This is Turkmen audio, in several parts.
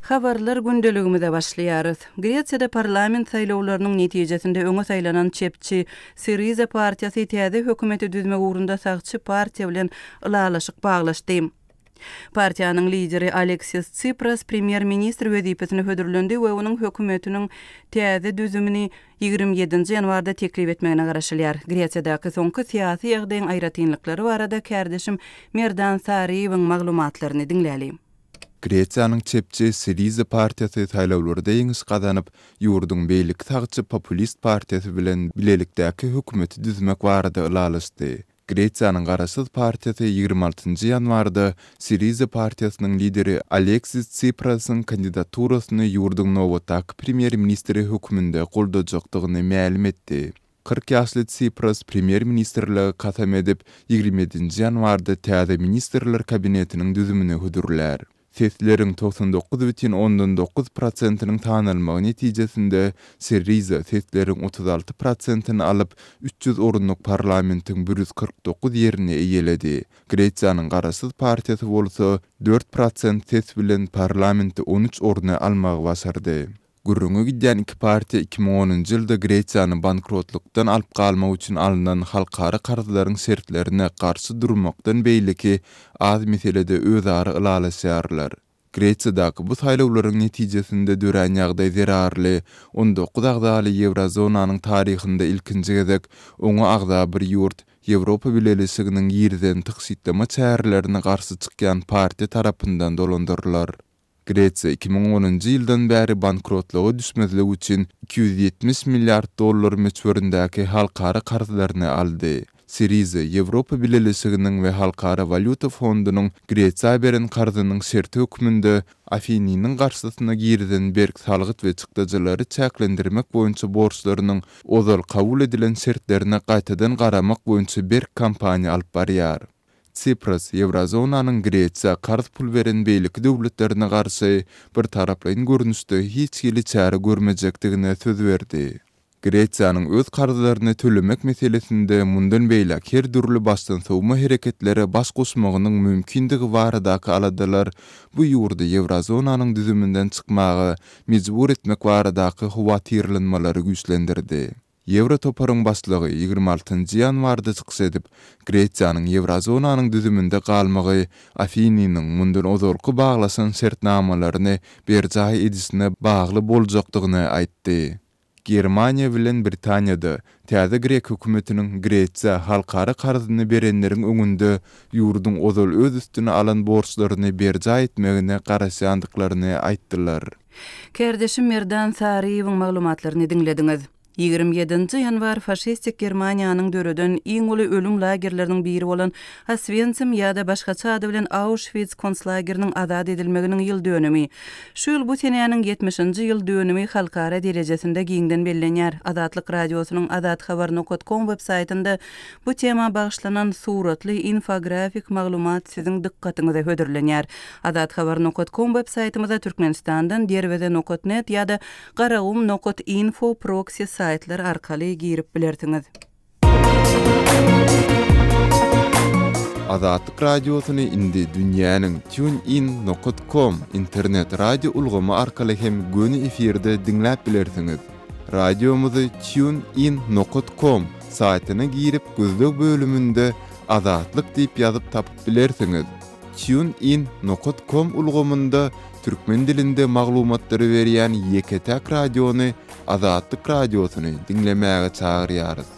Habarlar gündeligimize başlaýarys. Gresiýada parlament saýlawlarynyň netijesinde öňe saýlanan çepçi Syriza partiýasy täze hökümeti düzmek ugrunda sagçy partiýa bilen ylalaşyk baglaşdy. Partiýanyň lideri Aleksis Tsipras premýer-ministr wezipesine hödürlendi we onuň hökümetiniň täze düzümini 27-nji ýanwarda teklip etmegine garaşylýar. Gresiýadaky soňky syýasy ýagdaýyň aýratynlyklary barada kärdeşim Merdan Saryýewiň maglumatlaryny diňläli. Gresiýanyň çepçi Syriza partiýasy saýlawlarda ýeňiş gazanyp, ýurduň beýleki sagçy populist partiýasy bilen bilelikdäki hökümeti düzmek barada ylalaşdy. Gresiýanyň Garaşsyz partiýasy 26 nji ýanwarda Syriza partiýasynyň lideri Aleksis Tsiprasyň kandidaturasyny ýurduň nobatdaky premýer-ministri hökmünde goldajakdygyny mälim etdi. 40 ýaşly Tsipras premýer-ministrlige kasam edip, 27 nji ýanwarda täze Ministrler Kabinetiniň düzümini hödürlär. Sesleriň 99 bütin prosentiniň sanalmagy netijesinde Syriza sesleriň 36 prosentini alyp, 300 orunlyk parlamentiň 149 ýerini eýeledi. Gresiýanyň Garaşsyz partiýasy bolsa 4 prosent ses bilen parlamentde 13 orny almagy başardy. Gürrüňi gidýän iki partiýa 2010-njy ýylda Gresiýany bankrotlykdan alyp galmak üçin alnan halkara karzlaryň şertlerine garşy durmakdan beýleki az meselede özara ylalaşýarlar. Gresiýadaky bu saýlawlaryň netijesinde dörän ýagdaý zerarly 19 agzaly Ýewrozonanyň taryhynda ilkinji gezek oňa agza bir ýurt Ýewropa Bileleşiginiň girizen tygşytlama çärelerine garşy çykýan partiýa tarapyndan dolandyrylar. Gresiýa 2010-njy ýyldan bäri bankrotlyga düşmezlik üçin 270 milliard dollar möçberindäki halkara karzlaryny aldy. Syriza Ýewropa Bileleşiginiň we Halkara walýuta fondunyň Gresiýa beren karzynyň şerti hökmünde Afinynyň garşysyna girizen berk salgyt we çykdajylary çäklendirmek boýunça borçlarynyň ozal kabul edilen şertlerine gaýtadan garamak boýunça berk kampaniýa alyp barýar. Tsipras Ýewrozonanyň Gresiýa karz pul beren beýleki döwletlerine garşy birtaraplaýyn görnüşde hiç hili çäre görmejekdigine söz berdi. Gresiýanyň öz karzlaryny tölemek meselesinde mundan beýläk her dürli başdan sowma hereketlere baş goşmagynyň mümkindigi baradaky aladalar bu ýurdy Ýewrozonanyň düzüminden çykmaga mejbur etmek baradaky howatyrlanmalary güýçlendirdi. Ýewrotoparyň başlygy 26-njy ýanwarda çykyş edip, Gresiýanyň Ýewrozonanyň düzüminde galmagy Afinynyň mundan ozalky baglaşan şertnamalaryny berjaý edişine bagly boljakdygyny aýtdy. Germaniýa bilen Britaniýa-da täze grek hökümetiniň Gresiýa halkara karzyny berenleriň öňünde ýurduň ozal öz üstüne alan borçlaryny berjaý etmegine garaşýandyklaryny aýtdylar. Kärdeşim Merdan Saryýewiň maglumatlaryny diňlediňiz. 27-nji ýanwar faşistik Germaniýanyň döreden iň uly ölüm lagerleriniň biri bolan Oswensim ýa-da başgaça ady bilen Auşwitz konslageriniň azat edilmeginiň ýyl dönümi. Şu ýyl bu senäniň 70-nji ýyl dönümi halkara derejesinde giňden bellenýär. Azatlyk Radiosynyň azathabar nokat kom web saýtynda Bu tema bagyşlanan suratly infografik maglumat siziň dykgatyňyza hödürlenýär. Azathabar nokat kom web saýtymyza Türkmenistandan Derweze nokat net ýa-da Garagum nokat info proksi saýtlar arkaly girip bilersiňiz. Azatlyk Radiosyny indi dünýäniň TuneIn nokat kom internet radio ulgamy arkaly hem göni efirde diňläp bilersiňiz. Radiomyzy Tune In nokat kom saýtyna girip gözleg bölüminde Azatlyk diýip ýazyp tapyp bilersiňiz. Tune In nokat kom ulgamynda türkmen dilinde maglumatlary berýän ýeke-täk radiony Azatlyk Radiosyny diňlemäge çagyrýarys.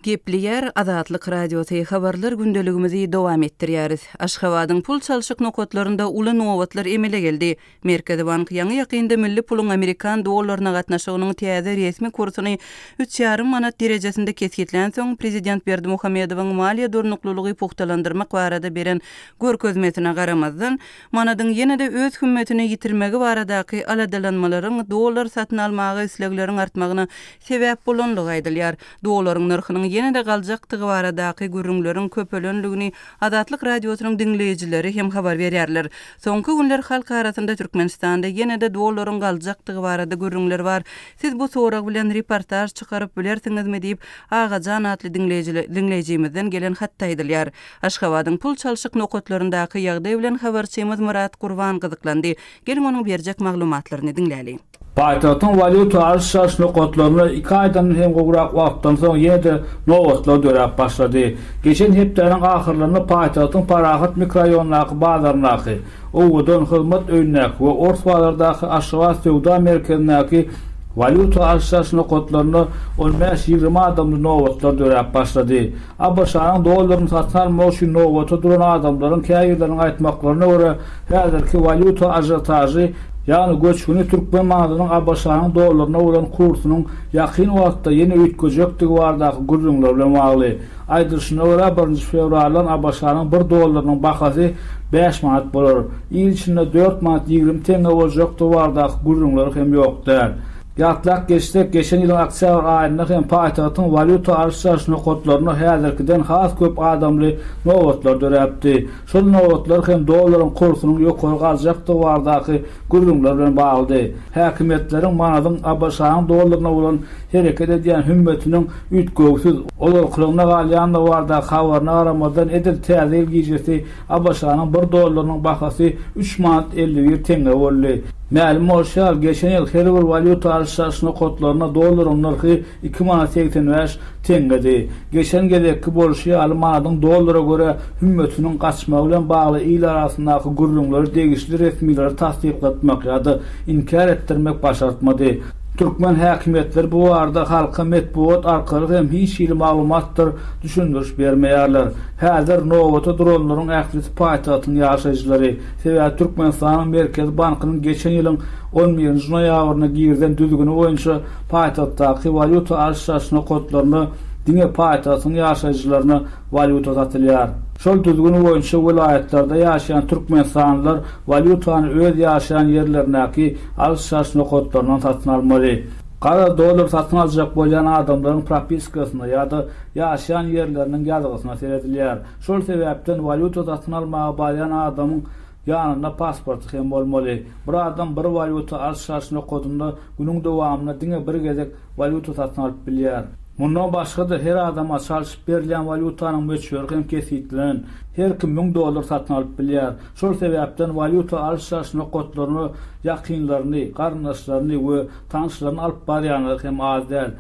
Gepleýär Azatlyk Radiosy, Habarlar gündeligimizi dowam etdirýäris. Aşgabadyň pul çalşyk nokatlarynda uly nobatlar emele geldi. Merkezi bank ýaňy-ýakynda milli puluň amerikan dollaryna gatnaşygynyň täze resmi kursuny üç ýarym manat derejesinde kesgitlänsoň, prezident Berdimuhamedowyň maliýe durnuklylygy pugtalandyrmak barada beren görkezmesine garamazdan, manadyň ýene-de öz hümmetini ýitirmegi baradaky aladalanmalaryň dollar satyn almaga islegleriň artmagyna sebäp bolanlygy aýdylýar. Dollaryň nyrhynyň ýene. ýene-de galjakdygy baradaky gürrüňleriň köpelenligini Azatlyk Radiosynyň diňleýjileri hem habar berýärler. Soňky günler halk arasynda Türkmenistanda ýene-de dollaryň galjakdygy barada gürrüňler bar. Siz bu sorag bilen reportaž çykaryp bilersiňizmi diýip, Agajan atly diňleýjimizden gelen hatda aýdylýar. Aşgabadyň pul çalşyk nokatlaryndaky ýagdaý bilen habarçymyz Myrat Gurban gyzyklandy. Geliň onuň berjek maglumatlaryny diňläliň. Paýtagtyň walýuta alyş-çalyş nokatlarynda iki aýdan hem gowrak wagtdan soň ýene-de nobatlar döräp başlady. Geçen hepdäniň ahyrlarynda paýtagtyň Parahat mikroraýonyndaky bazaryndaky, Owadan hyzmat öýündäki we Ors bazardaky Aşgabat söwda merkezindäki walýuta alyş-çalyş nokatlarynda on bäş-ýigrimi adamly nobatlar döräp başlady. ABŞ-nyň dollaryny satyn almak üçin nobata duran adamlaryň käbirleriniň aýtmaklaryna görä, häzirki walýuta ažiotažy, ýagny göçgüni türkmen manadynyň ABŞ-nyň dollaryna bolan kursunyň ýakyn wagtda ýene üýtgejekdigi baradaky gürrüňler bilen bagly. Aýdylyşyna görä, birinji fewraldan ABŞ-nyň bir dollarynyň bahasy bäş manat bolar. Il içinde dört manat 20 teňňe boljakdygy baradaky gürrüňler hem ýok däl. Ýatlap geçsek, geçen ýylyň oktýabr aýynda hem paýtagtyň walýuta alyş-çalyş nokatlarynda häzirkiden has köp adamly nobatlar döräpdi. Şol nobatlar hem dollaryň kursunyň ýokary galjakdygy baradaky gürrüňler bilen baglydy. Häkimiýetleriň manadyň ABŞ-nyň dollaryna bolan hereket edýän hümmetiniň üýtgewsiz, ozalkylygyna galýandygy baradaky habaryna garamazdan, edil Täze ýyl gijesi ABŞ-nyň bir dollarynyň bahasy üç manat 51 teňňe boldy. Mälim bolşy ýaly, geçen ýyl her bir walýuta alyş-çalyş nokatlarynda dollaryň nyrhy iki manat 85 teňňedi. Geçen gezekki bolşy ýaly, manadyň dollara görä hümmetiniň gaçmagy bilen bagly il arasyndaky gürrüňleri degişli resmilere tassyklatmak ýa-da inkär etdirmek başartmady. Türkmen häkimiýetleri bu barada halka metbugat arkaly hem hiç hili maglumatdyr düşündiriş bermeýärler. Häzir nobata duranlaryň ählisi paýtagtyň ýaşaýjylary. Sebäbi Türkmenistanyň Merkezi bankynyň geçen ýylyň on birinji noýabrynda girizen düzgüni boýunça paýtagtdaky walýuta alyş-çalyş nokatlarynda diňe paýtagtyň ýaşaýjylaryna walýuta satylýar. Şol düzgün boýunça welaýatlarda ýaşaýan türkmenistanlylar walýutany öz ýaşaýan ýerlerindäki alyş-çalyş nokatlaryndan satyn almaly. Garaz, dollar satyn aljak bolýan adamlaryň propiskasyna ýa-da ýaşaýan ýerleriniň ýazgysyna seredilýär. Şol sebäpden walýuta satyn almaga barýan adamyň ýanynda pasporty hem bolmaly. Bir adam bir walýuta alyş-çalyş nokadynda günüň dowamynda diňe bir gezek walýuta satyn alyp bilýär. Mundan başga-da, her adama çalşyp berilýän walýutanyň möçberi hem kesgitlenen. Her kim 1000 dollar satyn alyp bilýär. Şol sebäpden walýuta alyş-çalyş nokatlaryna ýakynlaryny, garyndaşlaryny we tanyşlaryny alyp barýanlar hem az däl.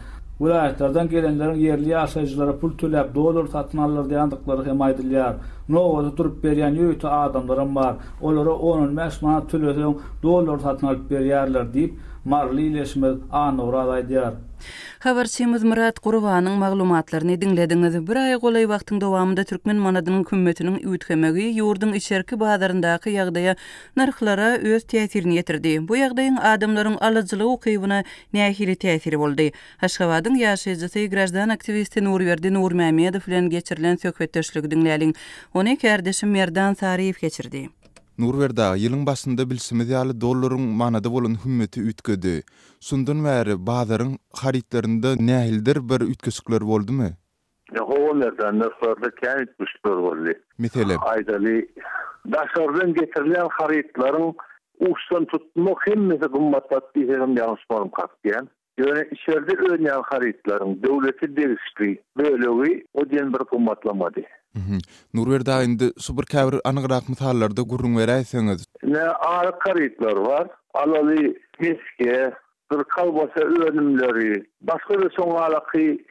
Welaýatlardan gelenleriň ýerli ýaşaýjylara pul töläp dollar satyn aldyrdýandyklary hem aýdylýar. Nobata durup berýän ýörite adamlaram bar. Olara on-on bäş manat töleseň, dollar satyn alyp berýärler diýip, maryly ildeşimiz Annaoraz aýdýar. Habarçymyz Myrat Gurbanyň maglumatlaryny diňlediňiz. Bir aýa golaý wagtyň dowamynda türkmen manadynyň hümmetiniň üýtgemegi ýurduň içerki bazaryndaky ýagdaýa, nyrhlara öz täsirini ýetirdi. Bu ýagdaýyň adamlaryň alyjylyk ukybyna nähili täsiri boldy? Aşgabadyň ýaşaýjysy, graždan aktiwisti Nurberdi Nurmämmedow bilen geçirilen söhbetdeşligi diňläliň. Ony kärdeşim Merdan Saryýew geçirdi. Nurberdi aga, ýylyň başynda bilşimiz ýaly dollaryň manada bolan hümmeti üýtgedi. Şondan bäri bazaryň harytlarynda nähilidir bir üýtgeşikler boldumy? Hawa Merdan, nyrhlarda kän üýtgeşikler boldy. Meselem? Aýdaly, daşardan getirilýän harytlaryň uçdan tutmak hemmesi gymmatlady diýsegem ýalňyş bolmkak diýýän. Ýöne içerde önýän harytlaryň döwlete degişli bölegi o diýen bir gymmatlamady. Nurberdi aga indi şu bir käbir anygrak mysallarda gürrüň beräýseňiz. Ine azyk harytlary bar. Alaly mesge, bir kolbasa önümleri, başga-da şoňalaky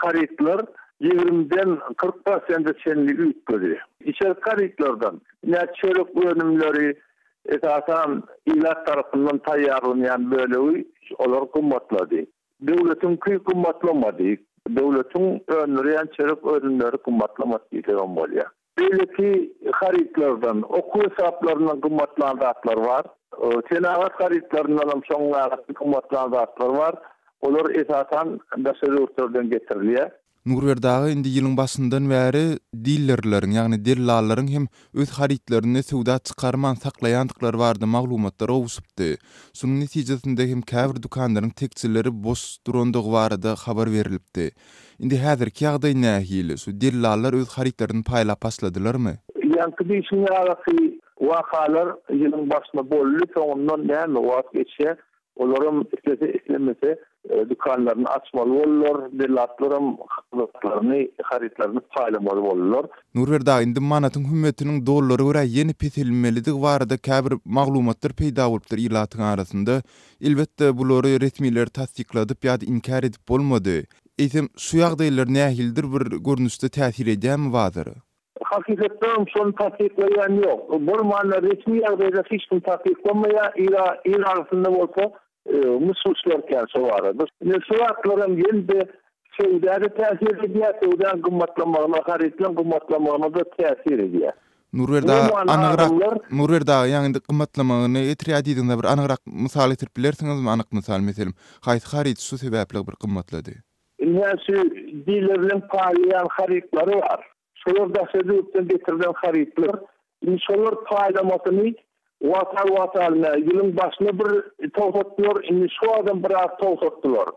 harytlar ýigrimiden 40 prosente çenli üýtgedi. Içerki harytlardan ine çörek önümleri, esasan ilat tarapyndan taýýarlanýan bölegi olar gymmatlady. Döwletiňki gymmatlamady. Döwletiň öndürýän çörek önümleri gymmatlamady diýsegem bolýar. Beýleki harytlardan, okuw esbaplaryndan gymmatlan zatlar bar. Senagat harytlaryndanam şoň ýaly gymmatlan zatlar bar. Olar esasan daşary ýurtlardan getirilýär. Nurberdi aga indi ýylyň başyndan bäri dillerleriň, ýagny dellallaryň hem öz harytlaryny söwda çykarman saklaýandyklary barada maglumatlar gowşupdy. Şunuň netijesinde hem käbir dükanlaryň tekjeleri boş durandygy barada habar berlipdi. Indi häzirki ýagdaý nähili? Şu dellallar öz harytlaryny paýlap başladylarmy? Ýaňky diýşiň ýalyky wakalar ýylyň başynda boldy, soňundan näme wagt geçýär, Olaram islese-islemese dükanlaryny açmaly boldular, dellatlaram zatlaryny, harytlaryny paýlamaly boldular. Nurberdi aga, indi manatyň hümmetiniň dollara görä ýene peselmelidigi barada käbir maglumatlar peýda bolupdyr ilatyň arasynda. Elbetde, bulary resmiler tassykladyp ýa-da inkär edip bolmady. Eýsem, şu ýagdaýlar nähilidir bir görnüşde täsir edýärmi bazara? Hakykatdanam şony tassyklaýan ýok. Bolmanda resmi ýagdaýda hiç kim tassyklamaýar, il arasynda bolsa myş-myşlar kän şo barada. Ine şu zatlaram ýene-de söwda-da täsir edýär, söwdaň gymmatlamagyna, harytlaryň gymmatlamagyna-da täsir edýär. Nurberdi aga, anygrak, Nurberdi aga, ýaňy indi gymmatlamagyny getirýär diýdiňiz, bir anygrak mysal getirip bilersiňizmi, anyk mysal, meselem, haýsy haryt şu sebäpli bir gymmatlady? Ine şu dilerleň paýlaýan harytlary bar. Şolar daşary ýurtdan getirilen harytlar. Indi şolar paýlamasyny wagtal-wagtalyna ýylyň başynda bir togtatdylar, indi şu wagtam biraz togtatdylar.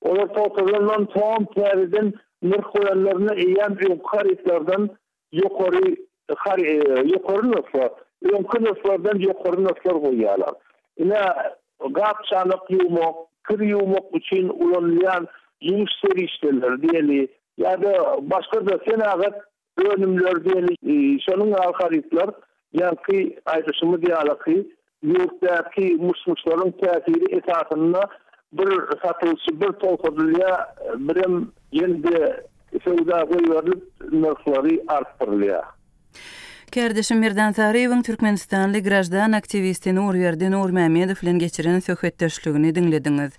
Olar togtadandan soňam täzeden nyrh goýanlarynda eýýäm öňki harytlardan ýokary ýokary nyrhlar, öňki nyrhlardan ýokary nyrhlar goýýarlar. Ine, gap-çanak ýuwmak, kir ýuwmak üçin ulanylýan ýuwuş serişdeleri diýeli ýa-da başga-da senagat önümleri diýeli, şonuň ýaly harytlar ýaňky aýdyşymyz ýalyky Ýurtdaky myş-myşlaryň täsiri esasynda bir satylyşy bir togtadylýar, birem ýene-de söwda goýberilip, nyrhlary artdyrylýar. Kärdeşim Merdan Saryýewiň türkmenistanly graždan aktiwisti Nurberdi Nurmämmedow bilen geçiren söhbetdeşligini diňlediňiz.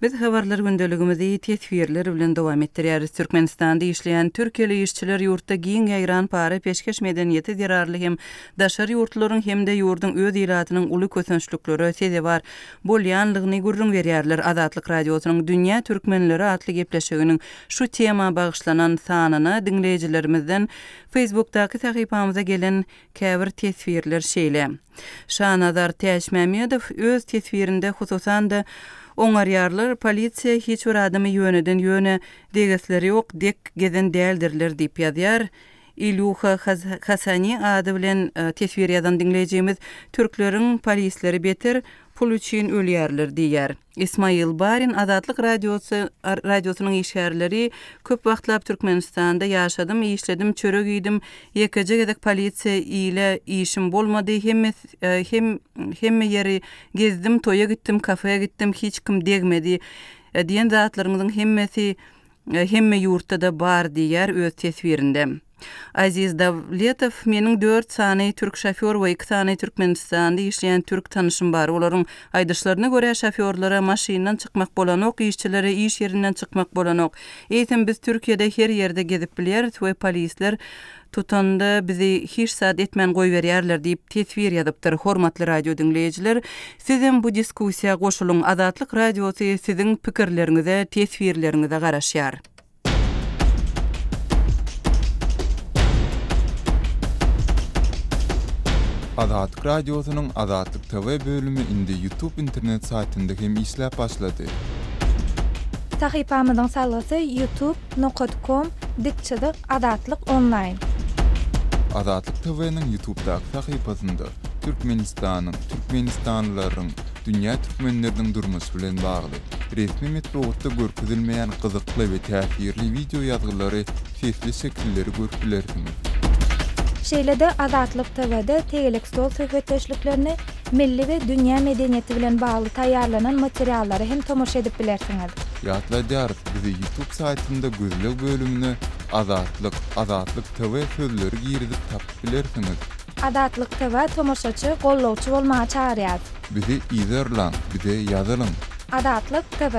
Biz habarlar gündeligimizi teswirler bilen dowam etdirýäris. Türkmenistanda işleýän türkiýeli işçiler ýurtda giň ýaýran para-peşgeş medeniýeti zerarly hem daşary ýurtlularyň hem-de ýurduň öz ilatynyň uly kösençliklere sezewar bolýanlygyny gürrüň berýärler. Azatlyk Radiosynyň Dünýä türkmenleri atly gepleşiginiň şu tema bagyşlanan sanyna diňleýjilerimizden Facebookdaky sahypamyza gelen käbir teswirler şeýle. Şanazar Täçmämmedow öz teswirinde hususan-da, Oňarýarlar, polisiýa hiç bir adamy ýöneden-ýöne degesleri ýok, dek gezen däldirler diýip ýazýar. Ilýuha Hasani ady bilen teswir ýazan diňleýjimiz, Türkleriň polisleri beter, pul üçin ölýärler diýýär. Ismail Barin Azatlyk Radiosy radiosynyň işgärleri köp wagtlap Türkmenistanda ýaşadym, işledim, çörek iýdim, ýekeje gezek polisiýa ile işim bolmady, hemme hem hemme ýeri gezdim, toýa gitdim, kafe gitdim, hiç kim degmedi diýen zatlaryňyzyň hemmesi Hemme ýurtda-da bar diýýär öz teswirinde. Aziz Dawletow, Meniň dört sany türk şofýor we iki sany Türkmenistanda işleýän türk tanyşym bar. Olaryň aýdyşlaryna görä, şofýorlara maşyndan çykmak bolanok, işçilere iş ýerinden çykmak bolanok. Eýsem biz Türkiýede her ýerde gezip bilýäris we polisler tutanda bizi hiç zat etmän goýberýärler diýip teswir ýazypdyr. Hormatly radio diňleýjiler, sizem bu diskussiýa goşulyň Azatlyk Radiosy siziň pikirleriňize, teswirleriňize garaşýar. Azatlyk Radiosynyň Azatlyk TV bölümi indi YouTube internet saýtynda hem işläp başlady. Sahypamyzyň salgysy youtube nokat kom dik çyzyk azatlyk onlaýn. Azatlyk TV-niň Ýutubdaky sahypasynda Türkmenistanyň, türkmenistanlylaryň, dünýä türkmenleriniň durmuşy bilen bagly, resmi metbugatda görkezilmeýän gyzykly we täsirli wideo ýazgylary, sesli şekilleri görüp bilersiňiz. Şeýle-de Azatlyk TV-de tegelek stol söhbetdeşliklerini, milli we dünýä medeniýeti bilen bagly taýýarlanan materiallara hem tomaşa edip bilersiňiz. Ýatladýarys, bizi YouTube saýtynda gözleg bölümine Azatlyk, Azatlyk TV sözleri girizip tapyp bilersiňiz. Azatlyk TV tomaşaçy, gollawçy bolmaga çagyrýar. Bizi yzarlaň, bize ýazylyň. Azatlyk TV.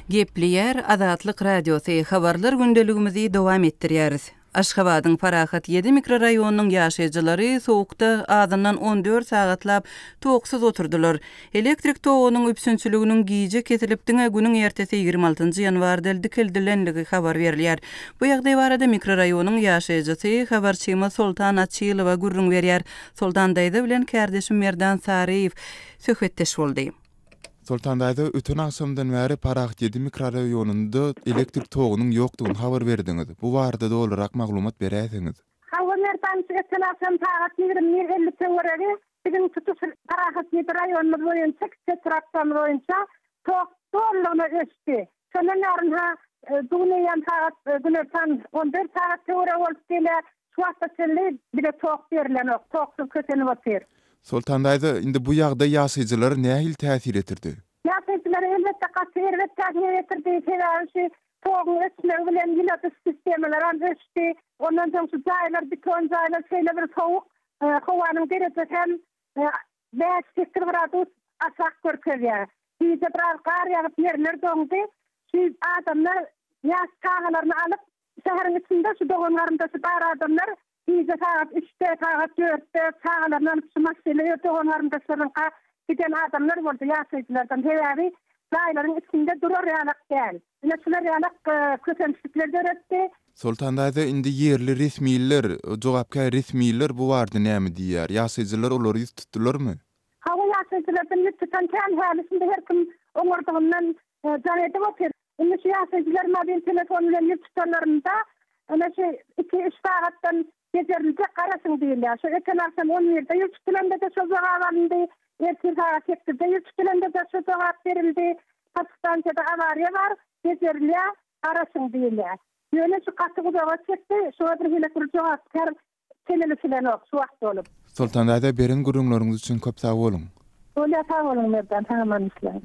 Gepleýär Azatlyk Radiosy, Habarlar gündeligimizi dowam etdirýäris. Aşgabadyň Parahat ýedi mikroraýonynyň ýaşaýjylary sowukda azyndan 14 sagatlap toksuz oturdylar. Elektrik togunyň üpjünçiliginiň gije kesilip, diňe günüň ertesi 26 ýanwarda dikeldilenligi habar berilýär. Bu ýagdaý barada mikroraýonyň ýaşaýjysy habarçymyz Soltan Açylowa gürrüň berýär. Soltan daýza bilen kärdeşim Merdan Saryýew söhbetdeş boldy. Soltan daýza, öten agşamdan bäri Parahat ýedi mikroraýonynda elektrik togunyň ýokdugyny habar berdiňiz. Bu barada dolurak maglumat beräýseňiz? Hawa, Merdan, şu öten agşam sagat 21.50 töweregi biziň tutuş Parahat ýedi raýonymyz boýunça, kiçi etraplarymyz boýunça tok dolulygyna öçdi. Şondan bäri ynha, bu gün eýýäm sagat günortan 14 sagat töweregi bolup gelýär. Şu wagta çenli bize tok berilenok, toksuz kösenip otyrys. Soltan daýza, indi bu ýagdaý ýaşaýjylara nähili täsir etirdi? Ýaşaýjylara elbetde gaty erbet täsir etirdi. Sebäbi şu toguň öçmegi bilen ýyladyş sistemalaram öçdi. Ondan soň şu jaýlar, beton jaýlar şeýle bir sowuk, howanyň derejesi hem bäş-sekiz gradus aşak görkezýär. Gije biraz gar ýagyp ýerler doňdy. Şu adamlar ýaş çagalaryny alyp Şäheriň içinde şu dogan-garyndaşy bar adamlar gije sagat üçde, sagat dörtde çagalaryny alyp şu maşynda öz dogan-garyndaşlarynyňka giden adamlar boldy ýaşaýjylardan. Sebäbi jaýlaryň içinde durar ýalak däl. Ine şular ýalak kösençlikler döretdi. Soltan daýza indi ýerli resmiler, jogapkär resmiler bu barada näme diýýär? Ýaşaýjylar olara ýüz tutdularmy? Hawa ýaşaýjylardan ýüz tutan kän häli şindi her kim oňardygyndan jaň edip otyr. Indi şu ýaşaýjylar mobil telefon bilen ýüz tutanlarynda, ine şu iki-üç sagatdan bejeriljek, garaşyň diýilýär. Şu öten agşam on birde ýüz tutulanda-da şol jogap alyndy, ertir sagat sekizde ýüz tutulanda-da şu jogap berildi. Podstansiýada awariýa bar, bejerilýär, garaşyň diýilýär. Ýöne şu gaty uzaga çekdi, şuňa bir hili bir jogapkär Çemeleşilenok şu wagt bolup. Soltan daýza beren gürrüňleriňiz üçin köp sag boluň. Bolýa sag boluň Merdan sag aman işläň.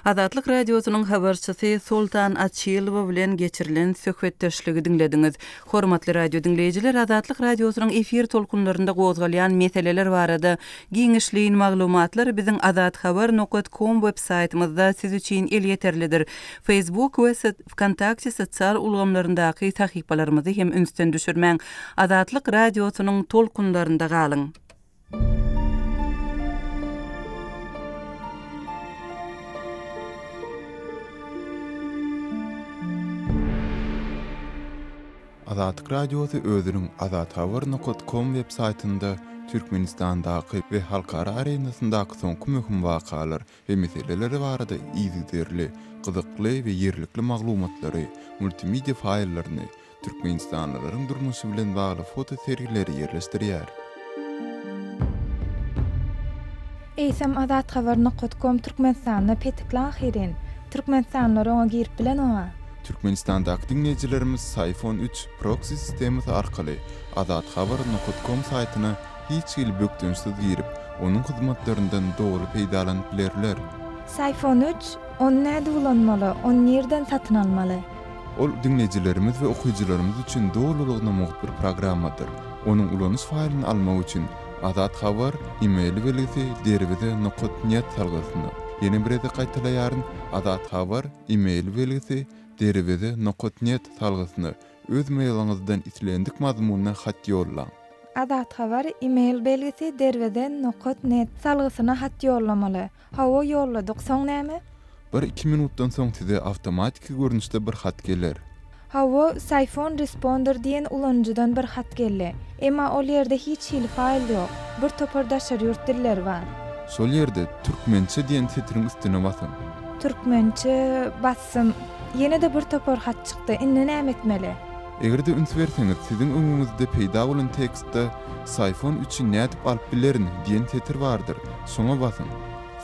Azatlyk Radiosynyň habarçysy Soltan Açylowa bilen geçirilen söhbetdeşligi diňlediňiz. Hormatly radio diňleýjiler, Azatlyk Radiosynyň efir tolkunlarynda gozgalýan meseleler barada giňişleýin maglumatlar biziň azathabar nokat kom web saýtymyzda siz üçin elýeterlidir. Facebook we Wkontakte sosial ulgamlaryndaky sahypalarymyzy hem ünsden düşürmäň. Azatlyk Radiosynyň tolkunlarynda galyň! Azatlyk Radiosy özüniň azathabar nokat kom web saýtynda Türkmenistandaky we halkara arenasyndaky soňky möhüm wakalar we meseleleri barada yzygiderli, gyzykly we ýerlikli maglumatlary, multimedia faýllaryny, türkmenistanlylaryň durmuşy bilen bagly foto sergileri ýerleşdirýär. Eýsem Azathabar nokat kom Türkmenistanda petikli ahyryn. Türkmenistanlylar oňa girip bilenoga. Türkmenistandaky diňleýjilerimiz Syfon üç proksi sistemasy arkaly Azathabar nokat kom saýtyna hiç hili bökdençsiz girip, onuň hyzmatlaryndan doly peýdalanyp bilerler. Syfon üç, ony nädip ulanmaly, ony nirden satyn almaly? Ol diňleýjilerimiz we okyjylarymyz üçin dolulygyna mugt bir programmadyr. Onuň ulanyş faýlyny almak üçin Azat Habar e-mail belgisi derweze nokat net salgysyna, ýene bir gezek gaýtalaýaryn, Azat Habar e-mail belgisi derweze nokat net salgysyna öz mailiňizden islendik mazmunda hat ýollaň. Azat Habar e-mail belgisi derweze nokat net salgysyna hat ýollamaly. Hawa ýolladyk, soň näme? Bir-iki minutdan soň size awtomatiki görnüşde bir hat geler. Hawa, Syphon Responder diýen ulanyjydan bir hat geldi. Emma ol ýerde hiç hili faýl ýok. Bir topar daşary ýurt dilleri bar. Şol ýerde Türkmençe diýen setiriň üstüne basyň. Türkmençe basdym. Ýene-de bir topar hat çykdy. Indi näme etmeli? Eger-de üns berseňiz, siziň öňüňizde peýda bolan tekstde Syphon üçi nädip alyp bilerin diýen setir bardyr. Şoňa basyň.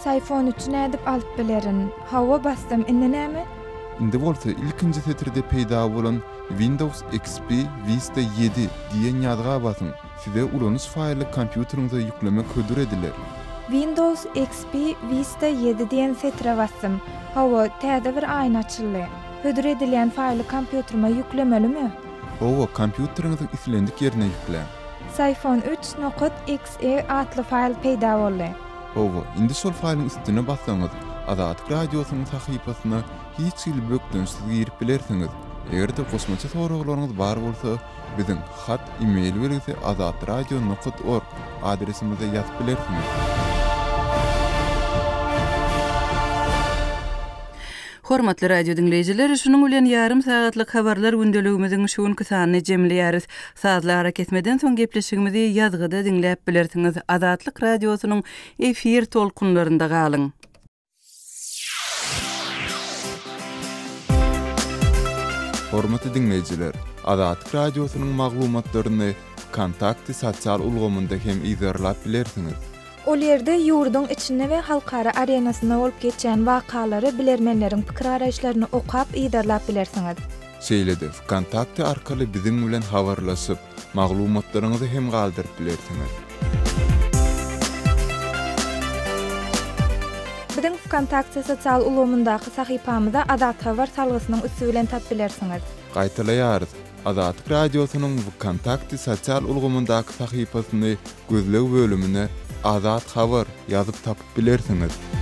Syphon üçi nädip alyp bilerin? Hawa, basdym. Indi näme? Indi bolsa ilkinji setirde peýda bolan Windows XP Vista ýedi diýen ýazga basyň. Size ulanyş faýly kompýuteriňize ýüklemek hödür ediler. Windows XP Vista ýedi diýen setire basdym. Hawa, täze bir aýna açyldy. Hödür edilýän faýly kompýuterime ýüklemelimi? Hawa, kompýuteriňiziň islendik ýerine ýükläň. Syphon üç nokat XE atly faýl peýda boldy. Hawa, indi şol faýlyň üstüne bassaňyz, Azatlyk Radiosynyň sahypasyna hiç hili bökdençsiz girip bilersiňiz. Eger-de goşmaça soraglaryňyz bar bolsa, biziň hat e-mail belgisi azatradio nokat org adresimize ýazyp bilersiňiz. Hormatly radio diňleýjiler, şunuň bilen ýarym sagatlyk habarlar gündeligimiziň şu günki sanyny jemleýäris. Sazly arakesmeden soň gepleşigimizi ýazgyda diňläp bilersiňiz. Azatlyk Radiosynyň efir tolkunlarynda galyň! Hormatly diňleýjiler, Azatlyk Radiosynyň maglumatlaryny Wkontakte sosial ulgamynda hem yzarlap bilersiňiz. Ol ýerde ýurduň içinde we halkara arenasynda bolup geçýän wakalary, bilermenleriň pikir-garaýyşlaryny okap, yzarlap bilersiňiz. Şeýle-de, Wkontakte arkaly biziň bilen habarlaşyp, Maglumatlaryňyzy hem galdyryp bilersiňiz. Biziň Wkontakte sosial ulgamyndaky sahypamyza Azathabar salgysynyň üsti bilen tap bilersiňiz. Gaýtalaýarys, Azatlyk Radiosynyň Wkontakte sosial ulgamyndaky sahypasyny gözleg bölümine Azat Habar ýazyp tapyp bilersiňiz.